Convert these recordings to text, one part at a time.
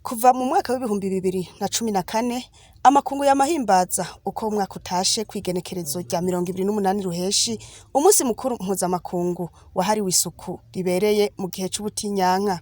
Kuva mu mwaka w'2014, amakungu yamahimbaza uko umwaka utashe kw'igenekerezo rya 28 Ruheshi umunsi mukuru mpuzamakungu wahariwe isuku ribereye mu gihe c'ubutinyanka.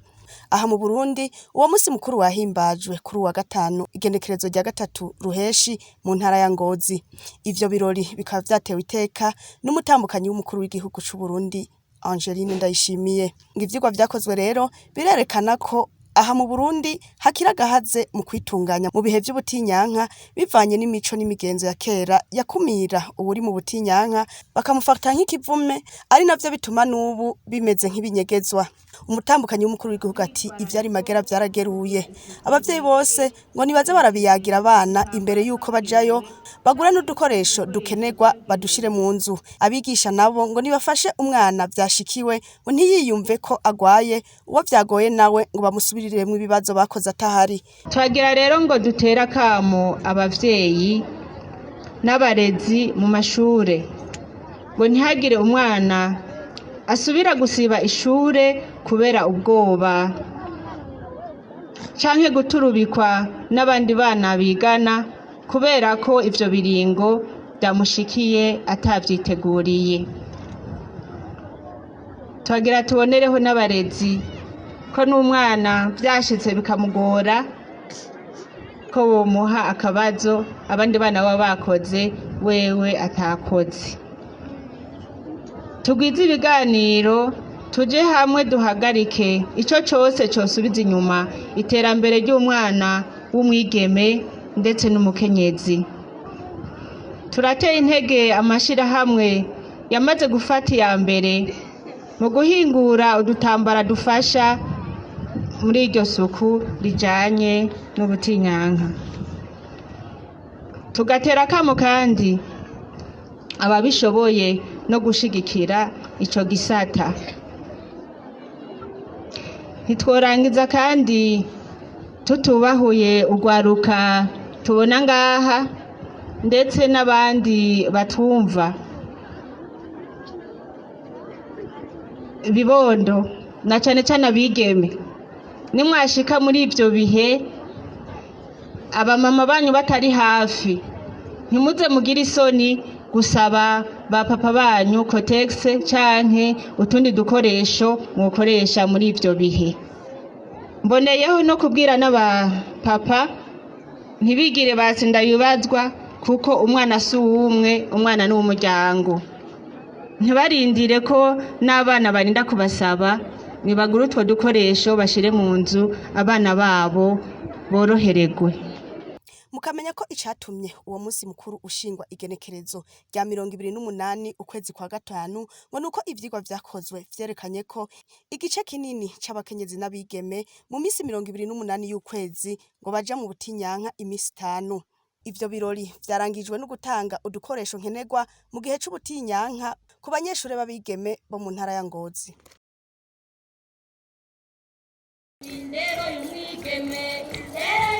Aha mu Burundi, uwo munsi mukuru wahimbajwe kuri uwa gatanu, igenekerezo rya 3 Ruheshi, mu ntara ya Ngozi. Ivyo birori bikaba vyatewe iteka n'umutambukanyi w'umukuru w'igihugu c'Uburundi, Angeline Ndayishimiye. Ngo ivyigwa vyakozwe rero birerekana ko aha mu Burundi hakiri agahaze mu kwitunganya mu bihe vy'ubutinyanka, bivanye n'imico n'imigenzo ya kera yakumira uwuri mu butinyanka, bakamufata nk'ikivume, ari navyo bituma n'ubu bimeze nk'ibinyegezwa. Umutambukanyi w'umukuru w'igihugu ati: "Ivyari magera vyarageruye." Abavyeyi bose ngo nibaze barabiyagira abana imbere yuko bajayo, bagure n'udukoresho dukenerwa, badushire mu nzu. Abigisha nabo ngo nibafashe umwana vyashikiwe, ngo ntiyiyumve ko agwaye. Uwo vyagoye nawe ngo bamusubiriremwo ibibazo bakoze atahari. Twagira rero ngo dutere akamo abavyeyi n'abarezi mu mashure ngo ntihagire umwana asubira gusiba ishure kubera ubwoba canke guturubikwa n'abandi bana bigana, kubera ko ivyo biringo vyamushikiye atavyiteguriye. Twagira tubonereho n'abarezi ko n'umwana vyashitse bikamugora, ko bomuha akabazo abandi bana baba bakoze, wewe atakoze. Tugwize ibiganiro, tuje hamwe, duhagarike ico cose cosubiza inyuma iterambere ry'umwana w'umwigeme ndetse n'umukenyezi. Turateye intege amashirahamwe yamaze gufata iya mbere mu guhingura udutambara dufasha muri iryo suku rijanye n'ubutinyanka. Tugatera akamo kandi ababishoboye no gushigikira ico gisata. Ntitworangiza kandi tutubahuye urwaruka tubona ngaha, ndetse n'abandi batwumva, bibondo na cane cane abigeme: nimwashika muri ivyo bihe, abamama banyu batari hafi, ntimuze mugire isoni gusaba ba papa banyu kotegisi canke utundi dukoresho mwokoresha muri ivyo bihe. Mboneyeho no kubwira n'abapapa ntibigire batsinda bibazwa, kuko umwana si uw'umwe, umwana ni uw'umuryango. Ntibarindire ko n'abana barinda kubasaba, nibagure utwo dukoresho bashire mu nzu, abana babo borohererwe. Mukamenya ko icatumye uwo munsi mukuru ushingwa igenekerezo rya 28 ukwezi kwa gatanu, ngo nuko ivyigwa vyakozwe vyerekanye ko igice kinini c'abakenyezi n'abigeme mu misi 28 y'ukwezi ngo baja mu butinyanka imisi 5. Ivyo birori vyarangijwe no gutanga udukoresho nkenerwa mu gihe c'ubutinyanka ku banyeshure b'abigeme bo mu ntara ya Ngozi. Indero y'umwigeme, indero.